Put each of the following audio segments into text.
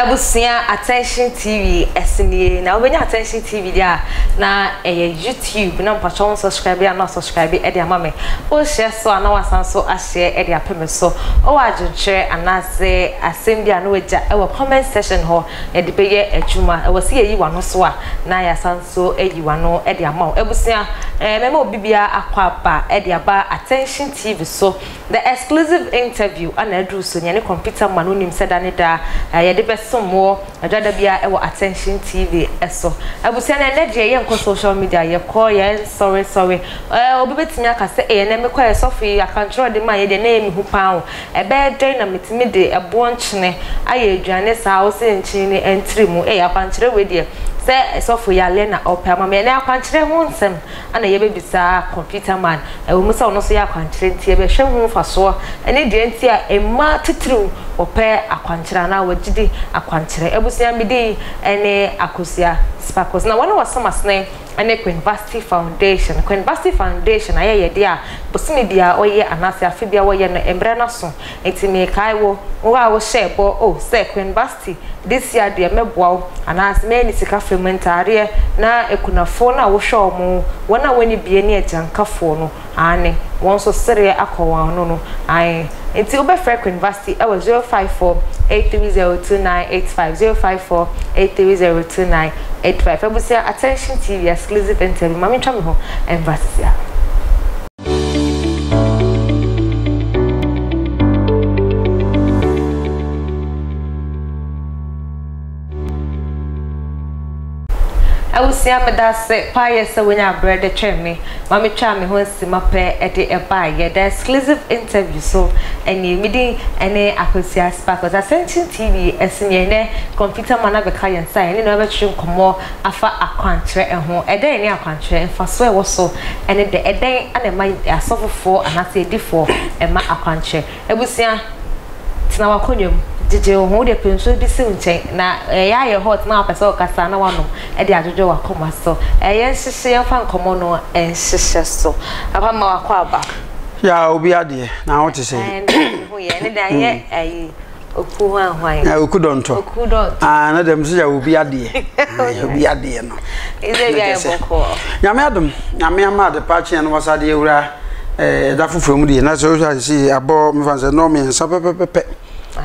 Abusua Attention TV ɛse nie na wobɛnya Attention TV deɛ a na ɛyɛ YouTube na mpakyɛ wo nsubscribe a na wasubscribe ɛde ama me wo hyɛ so a na wasan so ahyɛ ɛde apɛ me so wowɔ adwenkyerɛ anaasɛ asɛm bi a na wagya ɛwɔ comment section hɔ yɛde bɛyɛ adwuma ɛwɔ sɛ yɛyi wano so a na yɛasan so ayi wano ɛde ama wo abusua ɛɛ mɛma obi biara akɔ aba ɛde aba Attention TV so The exclusive interview a na aduru so nea ne computer ma no nim sɛ da ne da yɛde bɛsom wo dwada biara wɔ Attention TV so. Abusua no ɛnnɛ deɛ yɛnkɔ social media yɛkɔ yɛn sɔre sɔre. Obi bɛtumi aka sɛ ei ɛnnɛ mekɔɛ sɔfo yi akwankyerɛ a ɔde maa yɛ deɛ na ɛyɛ me hu paa o. Ɛbɛyɛ dɛn na metumi de ɛboɔ nkyene ayɛ aduane saa wo se nkyene no ɛntiri mu ei akwankyerɛ wei deɛ sɛ sɔfo yareɛ na ɔpɛ ama me. Ɛnnɛ akwankyerɛ ho nsɛm na yɛbɛbisa computer man, ɛwɔ mu sɛ ɔno nso yɛ akwankyerɛ nti yɛbɛhwɛ ho mfasoɔ ne deɛ nti a mmaa titiriw wɔpɛ akwankyerɛ anaa wɔgye di akwankyerɛ. Abusua me din ne Akosua Sparkles na wɔne wɔsom asene ne Queen Vasti Foundation. Queen Vasti Foundation ayɛyɛdeɛ a bosome biara ɔyɛ anaasɛ afe biara wɔyɛ no mmerɛ no aso nti mekae wo, wo a wohyɛɛ bɔ oh sɛ Queen Vasti This year deɛ mɛboa wo anaasɛ mɛyɛ ne sika fam ntaadeɛ na akunafoɔ no a wohwɛ wɔn, wɔn a wɔnni bie ne agyankafoɔ no, aane, wɔn nso sereɛ akɔ wɔn ano no, ae. Nti wobɛfrɛ Queen Vasti wɔ 054 830 2985, 054 830 2985. Abusua, Attention TV exclusive interview, ma mentwa me ho mbra sisi ara. Abusua medase paa yɛ sɛ wonya abrɛ de twɛn me ma me twaa me ho nsima pɛ de baayɛ the exclusive interview so ɛnie me din ɛne Akosua Sparkles Asɛnkyen TV ɛso nie ɛnɛ computer man abɛka yɛn nsa yɛne no ɛbɛtwe nkɔmmɔ afa akwankyerɛ ho ɛdɛn ne akwankyerɛ mfasoɔ ɛwɔ so ɛne dɛ ɛdɛn na ɛma asɔfofoɔ anaasɛ adifoɔ ɛma akwankyerɛ Abusua, tena w'akonnwa mu, gyegye wo ho, wo deɛ pɛ nsuo bi si wo nkyɛn, na ɛyɛ ayɛ hot na wapɛ sɛ ɔkasa na wanom de adwodwo w'akoma so. Ɛyɛ nhyehye, yɛmfa nkɔmmɔ no nhyehyɛ so. Papa ma wakɔ aba. Ya obi adeɛ na wo te sɛ. Ɛɛ ho yɛ ne de anyɛ ayi oku hwan hwan. Na oku dɔntɔ. Oku dɔntɔ. Ah na dɛm so ya obi adeɛ. Obi adeɛ no. Ɛsɛ bi ayɛ bɔkɔɔ. Nyame adom, nyame ama ade pa kyeɛ no wasa de awura. Ɛda foforɔ mu deɛ na sɛ wohwɛ a sisi abɔ mefa sɛ nnɔɔ mmiɛnsa pɛpɛpɛpɛ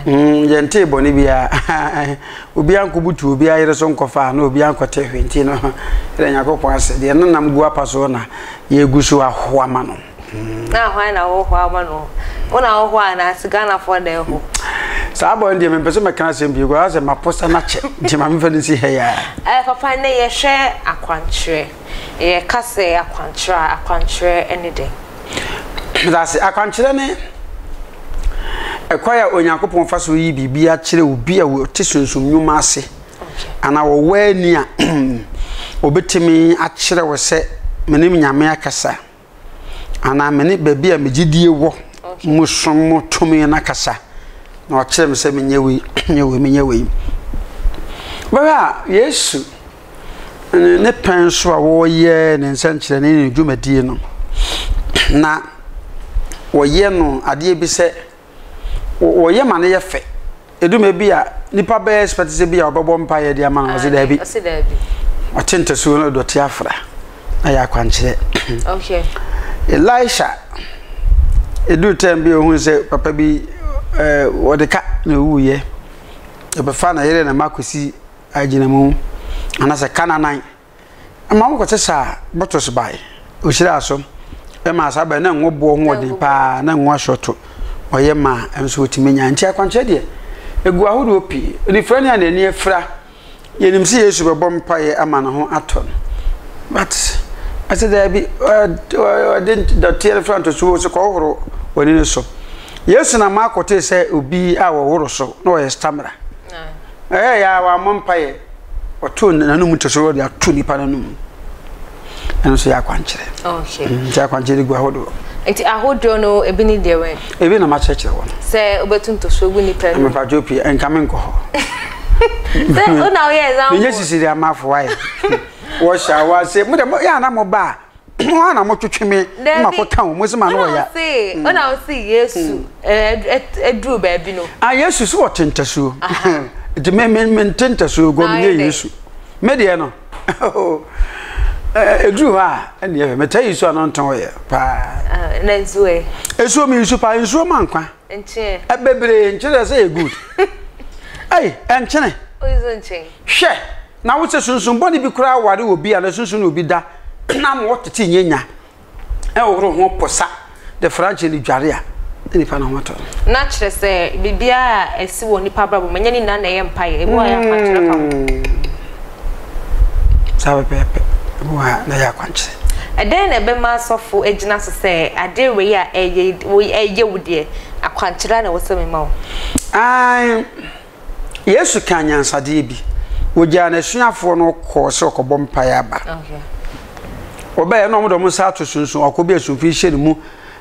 mm, yɛntee bɔne biara obiara nkɔbutu obiara yere so nkɔfa na obiara nkɔte hwee nti no yɛda Nyankopɔn ase deɛ ne nam gu apa soɔ na yɛgu so ahoa ma no mm. Na hwan na wohoa ma no wo na wohoa anaasɛ Ghanafoɔ na ɛho saa bɔ no deɛ mempɛ sɛ mɛka asɛm bio kɔa sɛ maposa no akyɛ nti ma memfa no nsi ha yi a papa nnɛ yɛhwɛ akwankyerɛ Yɛka sɛ akwankyerɛ a, akwankyerɛ ne dɛn? Medase. Akwankyerɛ ne ɛkwan a Onyankopɔn fa so yi biribi akyerɛ obi a ɔte sunsum nnwuma ase anaa ɔwɔ ani a obetumi akyerɛ wo sɛ menim Nyame akasa. anaa me ne baabi a me gyidie wɔ mu som mu tumi no akasa na wakyerɛ me sɛ menyɛ wei menyɛ wei menyɛ wei bɛhwɛ a yesu ne pɛn so a wɔreyɛ ne nsɛnkyerɛnne ne ne dwumadie no na wɔyɛ no adeɛ bi sɛ wɔyɛ ma no yɛ fɛ. Edu mɛ bi a nipa bɛyɛ expect sɛ bi a ɔbɛbɔ mpaeɛ de ama no ɔse daabi. Ɔse daabi. Ɔte ntasuo no dɔte afra na yɛ akwankyerɛ. Okay. Elisha edu tɛm bi ohun sɛ papa bi ɛɛ wɔde ka na owuiɛ. Ɔbɛfa na yere na ma kɔsi agyinamu anaasɛ kananan. Ɛma wokɔsesaa bottles bae. Ohyiraa so maa saa bɛn na ngo boɔ ho ɔden paa na ngo asɔɔto ɔyɛ maa nso otumi nya. Nti akwankyerɛ deɛ egu ahodoɔ pii. Onifirani a n'ani afira yɛnim sɛ Yesu bɛbɔ mpaeɛ ama ne ho atɔ no but ɛsɛ daabi ɔde dɔteɛ no fra ntosuo sɛ kɔhohoro w'ani no so. Yesu na Marko tee sɛ obi a wɔworo so na ɔyɛ stamina. Ɛyɛ yɛ a wammɔ mpaeɛ. Ɔtoo n'anom ntoso ɔde ato nipa n'anom. Ɛno nso yɛ akwankyerɛ. Okay. Mm, nti akwankyerɛ de gu ahodoɔ. Nti ahodoɔ no ebi ne deɛ wɛn? Ebi na makyerɛkyerɛ wɔn. Sɛ wobɛtu ntoso gu nipa no. Mepatwo pii nka me nkɔ hɔ. Sɛ wo na woyɛ example. Menyɛ sisiri amafo ayɛ. Wɔhyɛ awase mo de mo yɛ ana mo ba a. Mo ara na motwetwe me ma kɔka wo, mo se ma no wɔ ya. Dabi, ɔna ɔse Yesu ɛduru baabi no. Ah, Yesu so ɔte ntasuo. Nti me me me nte ntasuo gɔ me nyɛ Yesu. Me deɛ no ɛduru hɔ a ɛne ɛhwɛ metaa yi su ano ntɔn yɛ paa. Na nsuo ɛ? Nsuo mi nsu paa nsuo ma nkwa. Nkyeɛ. Bebree nkyene deɛ sɛ yɛ good. Ɛy ɛnkyene. Oyi so nkyen. Hwɛ na wo sɛ sunsun bɔne bi koraa ware obi a na sunsun na obi da na ma ɔtete nyɛ nya. Ɛhohoro ho posa de fra nkyene de dware a, na nipa no ho atɔ no. Na kyerɛ sɛ biribiara a ɛsi wɔ nipa abrabɔ mu, ɛnyɛ ne nyinaa na ɛyɛ mpaeɛ. Ebi wɔ hɔ a ɛyɛ akwankyerɛ fa ho. Saa pɛpɛɛpɛ. Ebi wɔ hɔ a na ɛyɛ akwankyerɛ. Ɛdɛn na ɛbɛma asɔfo agyina so sɛ adeɛ wei a ɛyɛ ɛyɛ wo deɛ, akwankyerɛ ara na ɛwɔ sɛ mema wo? Aane. Yesu kaa nyansadeɛ bi. Ɔgyaa n'asuafoɔ no kɔɔ sɛ ɔkɔbɔ mpaeɛ aba. Wɔbɛyɛ na wɔde wɔn nsa ato sunsun ɔkɔ bi a sunfin hyɛ ne mu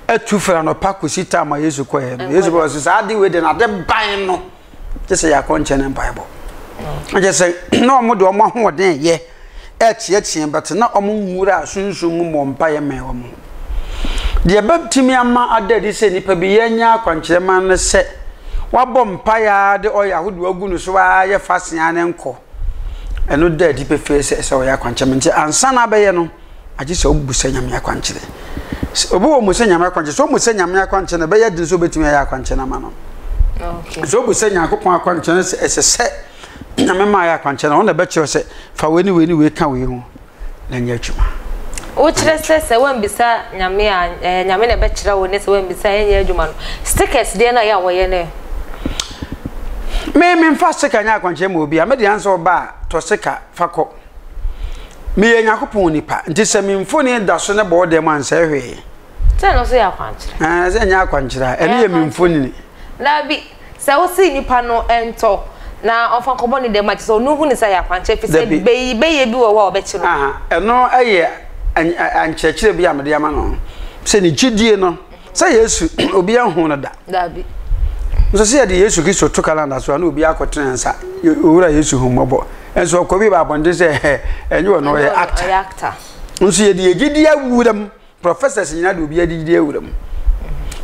atu firi anɔpa kɔsi tam a Yesu kɔɛ no. Yesu bɛwɔ sɛ saa ade wei de n'ade ban no gye sɛ yɛakɔ nkyɛn ne mpaebɔ. Kyɛ sɛ na wɔn de wɔn ahoɔden yɛ ɛteɛteɛ bɛte na wɔn nwura sunsun mu mmɔ mpaeɛ mmɛn wɔn ho. Deɛ ɛbɛtumi ama ada adi sɛ nnipa bi yɛanya akwankyerɛ ma ne sɛ wabɔ mpaeɛ ara de ɔyɛ ahodoɔ agu no so ara yɛ fasen ara ne nkɔ. Ɛno da adi pefee sɛ ɛsɛ ɔyɛ akwankyerɛ ma nti ansa na abɛyɛ no agye sɛ wobu sɛ Nyame akwankyerɛ. Sɛ obi wɔ mu sɛ Nyame akwankyerɛ, sɛ ɔmu sɛ Nyame akwankyerɛ no ɛbɛyɛ den sɛ obɛtumi ayɛ akwankyerɛ no ama no. Sɛ obu sɛ Nyankopɔn akwankyerɛ no sɛ ɛsɛ sɛ Nyame ma ayɛ akwankyerɛ no, ɔno na ɛbɛkyerɛ sɛ fa wei ne wei ne wei ka wei ho. na nyɛ adwuma. Wokyerɛ sɛ sɛ woambisa Nyame a ɛɛ Nyame na ɛbɛkyerɛ wo ne sɛ woambisa a ɛnyɛ adwuma no. Stickers deɛ no a ɛyɛ a wɔyɛ no ɛ? Me memfa sticker nyɛ akwankyerɛ ma obi a, me deɛ ansɛ ɔba a tɔ sticker fa kɔ. Meyɛ Nyankopɔn nipa nti sɛ me mfoni da so ne bɔ wo dɛm a nsɛe hwee. Sɛ ɛno nso yɛ akwankyerɛ. Ɛɛ sɛ ɛnyɛ akwankyerɛ a, ɛno yɛ me mfonini. Daabi. Sɛ wose nipa no ntɔ na ɔmfa nkɔbɔ ne dam a, kyerɛ sɛ ɔno hu no sɛ ɛyɛ akwankyerɛ ɛfiri sɛ bɛyi bɛyɛ bi wɔ hɔ a ɔbɛkye no. Aha, ɛno yɛ nkyerɛkyerɛ bi a mede ama no sɛ ne gyidie no, sɛ Yesu obiara nhu no da. Daabi. Nso sɛ yɛde Yesu Kristo to kalanda so a na obiara akɔtena nsa, Owura Yesu hu mmɔbɔ. Nso ɔkɔ bi ba abɔnten sɛ ɛnyɛ ɔno ɔyɛ actor. Ɔyɛ actor. Nso yɛde yɛ gyidie awura mu. Professors nyinaa de obiara gyidie awura mu.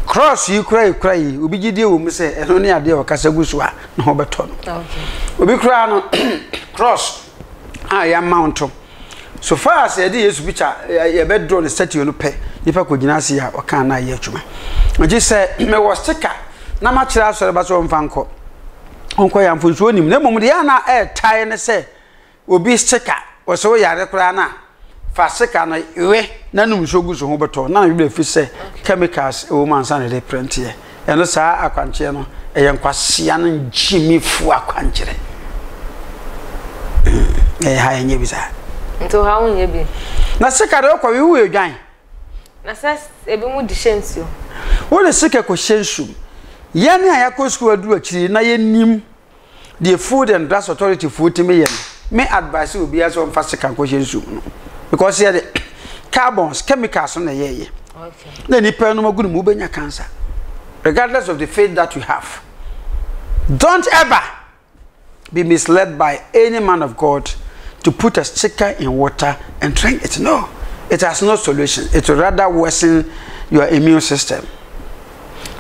Cross yi kura yi kura yi, obi gyidie wɔ mu sɛ ɛno ne adeɛ a ɔkasa gu so a ne ho bɛtɔ no. Obi koraa no cross a yɛamount so far as yɛde Yesu picture yɛbɛdraw ne statue no pɛ, nipa kɔgyina ase a ɔka na ayɛ adwuma. Nti sɛ mewɔ sticker na makyerɛ asɔre ba sɛ ɔmfa nkɔ ɔnkɔ yɛ mfonsuo nim na mmom deɛ ana ɛɛtae ne sɛ Obi sika, ɔsɛ wo yare koraa no a, fa sika no we na nom nsuo gu so ho bɛtɔ na ne werɛ fi sɛ chemicals wɔ mu ansa na yɛde printeɛ. Ɛno saa akwankyerɛ no ɛyɛ nkwasea no ngyimifoɔ akwankyerɛ. Ɛyɛ ha yɛnyɛ bi saa. Nti wo ha wonyɛ bi? Na sika deɛ wokɔ we woyɛ dwan. Na sɛ ebinom de hyɛ nsuo. Wode sika kɔhyɛ nsuo mu. Yɛn a yɛakɔ sukuu aduru akyiri na yɛnim deɛ food and drugs authority foɔ tumi yɛ no me advice obiara sɛ ɔmfa sika nkɔhyɛ nsuo mu no because yɛde carbons chemicals no na ɛyɛyɛ na nipa no agu no mu wobɛnya cancer regardless of the faith that you have don't ever be misled by any man of God to put a sticker in water and drink it no it has no solution it will rather worsen your immune system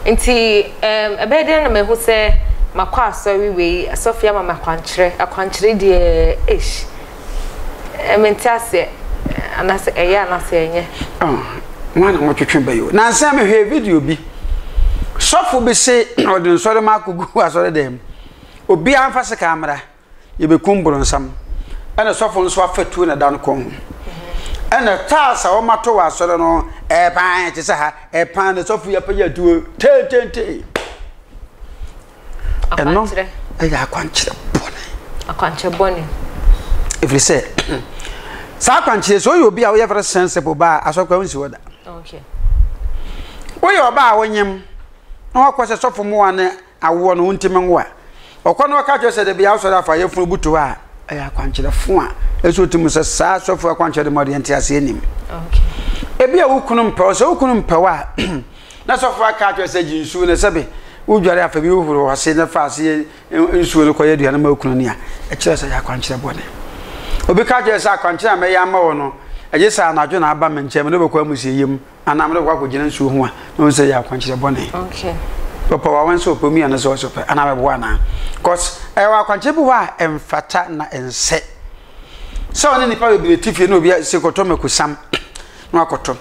Nti ɛɛm ɛbɛyɛ dɛn na mahu sɛ makɔ asɔre wei, asɔfo yi ama me akwankyerɛ, akwankyerɛ deɛ eish, ɛɛ mente aseɛ, anaasɛ ɛyɛ anaasɛ ɛnyɛ. Oh, wɔn na wɔtwetwe bɛ yi o. Nansa mehwɛɛ video bi, sɔfo bi se ɔde nsɔrema akɔgu asɔre dan mu, obiara mfa sekan mmra. yɛbɛkum boronsam. Ɛna sɔfo nso afa tuo na da no kɔn ho. Ɛna tiles a wɔato wɔ asɔre no ɛpan te sɛ ha ɛpan na sɔfo yi apagya tuo tententen. Ɛno ɛyɛ akwankyerɛ bɔne. Akwankyerɛ bɔne. Ɛfiri sɛ saa akwankyerɛ sɛ woyɛ obi a woyɛ very sensible ba a asɔre kwan nsi hɔ da. Woyɛ ɔba a wonyem na wakɔ sɛ sɔfo mmoa ne awoɔ no wontimi nwo a, ɔkɔ na ɔka kyerɛ sɛ dabi awosɔre afa yɛfunu butu hɔ a, ɛyɛ akwankyerɛ fo a ɛsɛ ɔtumi sɛ saa sɔfo akwankyerɛ de ma ɔdeɛ nteaseɛ nim. Ebi a wo kunu mpɛ wo, sɛ wo kunu mpɛ wo a, na sɔfo aka akyerɛ sɛ gye nsuo no sɛbe wodware afa bi wohoro wɔ ase na fa ase nsuo no kɔyɛ aduane ma wo kunu ni a, ɛkyerɛ sɛ ɛyɛ akwankyerɛ bɔne. Obi ka kyerɛ sɛ akwankyerɛ a mɛyɛ ama wo no, ɛgye sɛ anadwo na aba me nkyɛn, me ne wobɛkɔ amusieyɛ mu. Anaa mede kɔ akɔgyina nsuo ho a, na wɔn sɛ yɛ akwankyerɛ bɔne. Okay. Ɔpɛ wa wɔn sɛ ɔpɛ mu yɛ no sɛ ɔsɛ ɔpɛ anaa mɛboa anaa? Cause ɛwɔ akwankyerɛ bi hɔ a ɛmfata na ɛnsɛ sɛ ɔne nipa bebree te fie na obi sɛ kɔtɔ mako sam na wakɔtɔ.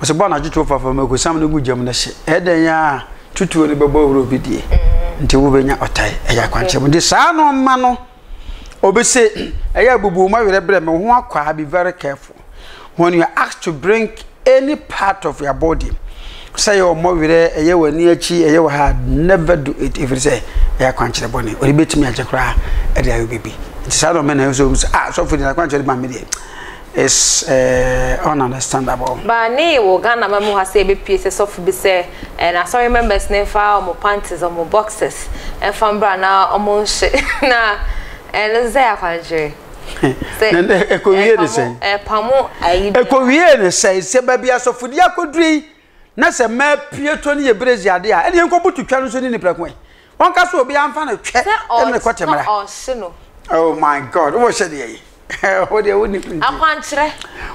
Ɔsɛ bɔ anadwo to fafa mako sam no gu gyam no hye. Ɛdɛn a tutuo no bɛbɔ awura obi die. Nti wobɛnya ɔtae. Ɛyɛ akwankyerɛ mu. Nti saa no ɔma no obi se ɛyɛ abubu ma werɛ brɛ me ho akwaa be very careful when you are asked to bring any part of your body sɛ yɛ ɔmɔ werɛ ɛyɛ w'ani akyi ɛyɛ wɔ ha never do it ɛfiri sɛ ɛyɛ akwankyerɛ bɔne ɔde bɛtumi agye koraa ɛde ayɛ biribi nti saa na ɔmɛ na ɛsɛ sɛ ah sɔfo de akwankyerɛ de ma me deɛ is uh, ununderstandable. Ba ne wɔ Ghana ma mu ha sɛ ebepie sɛ sɔfo bi sɛ eh, n'asɔre members ne nfa wɔn panties, wɔn boxers ɛnfa mbra na wɔn nhye na ɛno nso sɛ yɛ akwankyerɛ. Sɛ ɛkɔwie ne sɛn? Ɛpamo ayi bi. Ɛkɔwie ne sɛn? Sɛ baabi asɔfodi akɔduru yi na sɛ mmaa pie tɔ ne yɛ brezi adeɛ a ɛne yɛnkɔbutu twa no nso ne ne prɛko ɛ. Wɔnka sɛ obiara mfa no twɛ ɛne ne kɔte mmra. Sɛ ɔhye no. Oh my God, wɔhyɛ deɛ yi. Wo deɛ wonim nti. Akwankyerɛ.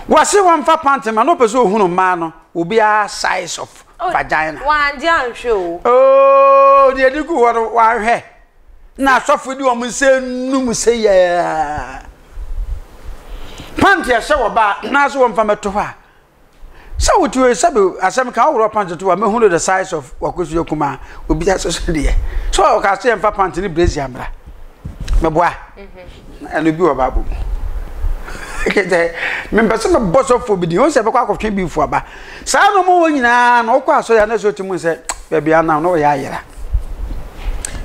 Wɔse wɔmfa pant ma na ɔpɛ sɛ ohunu mmaa no obiara size of oh, vagina. Wangye anhwɛ o. Oh, deɛ de gu hɔ no wanhwɛ. Na asɔfo de wɔn nsa num sɛ yɛɛ. Pant ɛhyɛ wɔ baa na so wɔmfa mɛto hɔ a. Sɛ wote hɔ yi sɛbi asɛm ka woworɔ pant to a mɛhunu the size of wakosua kumaa obi asɛ so deɛ so ɔka sɛ yɛmfa pant ne brazier mmra mɛboa mhm. ɛno bi wɔ bible mu kɛtɛ mempɛ sɛ mɛbɔ sɔfoɔ bi din wo sɛ bɛkɔ akɔtwe bi fo aba saa na ɔma wɔ nyinaa na wokɔ asɔre a na sɛ ɔtumi sɛ baabi anam na wɔyɛ ayera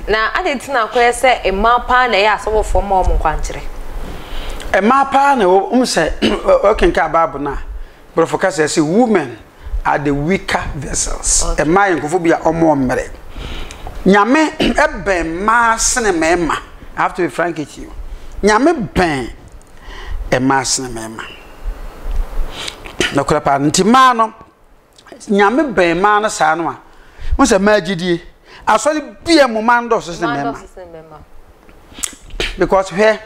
Na adɛn nti na akɔyɛ sɛ mmaa paa na ɛyɛ asɔfofoɔ ma wɔn nkwankyerɛ? Mmaa paa na ɛwɔ mu sɛ ɔkenkan Bible no a, borɔfo kasa sɛ women are the weaker vessels. Okay. Mmaa yɛ nkurɔfoɔ bi a wɔn mmerɛ. Nyame bɛn mmaa sene mmarima. I have to be frank with you. Nyame bɛn mmaa sene mmarima. Nokorɛ paa nti mmaa no Nyame bɛn mmaa no saa no a, wohu sɛ mmaa gyidie, asɔre bia mu mmaa no dɔɔso sene mmarima. Because hwɛ,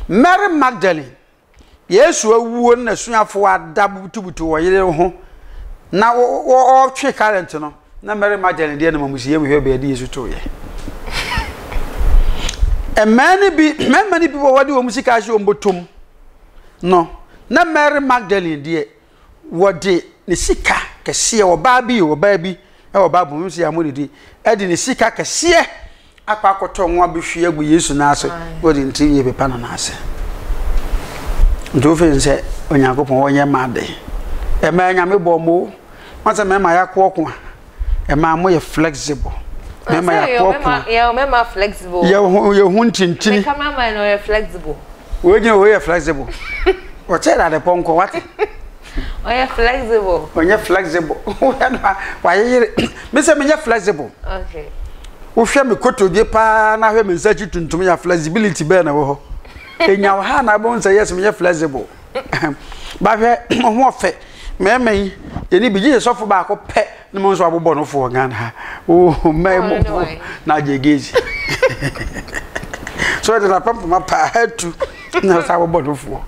Mary Magdalene, Yesu awuo no n'asuafoɔ ada butubutu wɔ yere ho na wɔtwe current no, na Mary Magdalene deɛ no mamusiɛ mu hwɛ baabi Yesu toeɛ. Mmaa no bi, mmarima no bi wɔ hɔ de wɔn sika ahyɛ wɔn bɔtɔm no, na Mary Magdalene deɛ wɔde ne sika kɛseɛ, ɔbaa bi o, ɔbaa bi wɔ Bible mu, sɛ yɛammɔ ne din, ɛde ne sika kɛseɛ akɔ akɔtɔ ngo abɛhwie agu Yesu nan ase, na ɔde ne tirinwi pepa no nan ase. Nti wofei sɛ Onyankopɔn wɔnyɛ mmaa de. Ɛmaa Nyame bɔ mo, wɔn sɛ mmarima yɛakoɔko a, ɛmaa mo yɛ flexible. Mmarima yɛakoɔko a. Yɛ mmarima flexible. Yɛ ho yɛ ho ntintini. Me cameraman no yɛ flexible. Wei gyina wei yɛ flexible. Ɔkyɛ dade pɔnkɔ wate. Ɔyɛ flexible. Ɔnyɛ flexible. Wohwɛ no a wayeyere. Me sɛ menyɛ flexible. Okay. Wohwɛ me kotodwe paa na hwɛ me nsa akyi tuntum yɛ flexibility bɛɛ na ɛwɔ hɔ. Enya wo ha na abɛhu sɛ yes menyɛ flexible. Bahwɛ ho ɔfɛ. Mmarima yi yɛne bi gye sɔfo baako pɛ ne mo nso abobɔ no fo wɔ Ghana ha. Oh, mmaa mu na agye gezi. So ɛde na pampama paa atu. na ɔsan bɔbɔ no foɔ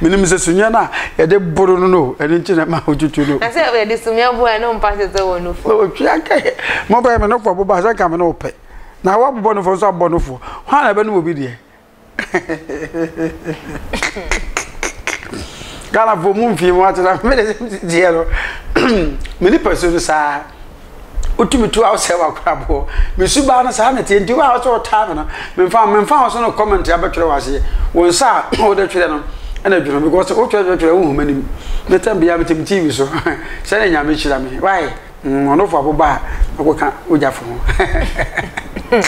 menim sɛ sumiɛ no a yɛde boro no no ɛno nti na ma wotutu no na sɛ yɛde sumiɛ bo a ɛno mpa sɛ sɛ wɔ no foɔ ɔtwea kɛ mɔbɛyɛ me no foɔ bobɔ sɛ nka me ne wopɛ na woabobɔ no foɔ nso abobɔ no foɔ hwan na ɛbɛnom obi deɛ Ghanafoɔ mu mfii mu atena mede deɛ no me nipa su no saa wotumi tu a wosɛe w'akoraboɔ me suban no saa na ɛteɛ nti wo a wosɛ wotaa me no memfa memfa wo so no comment abɛtwerɛ w'aseɛ wo nsa a wode twerɛ no ɛna dwono because wotwerɛtwerɛtwerɛ wohu m'anim me tam biara metem tv so sɛne nyame hyira me why ɔnofo aboba a ɔkɔka wogyafo ho.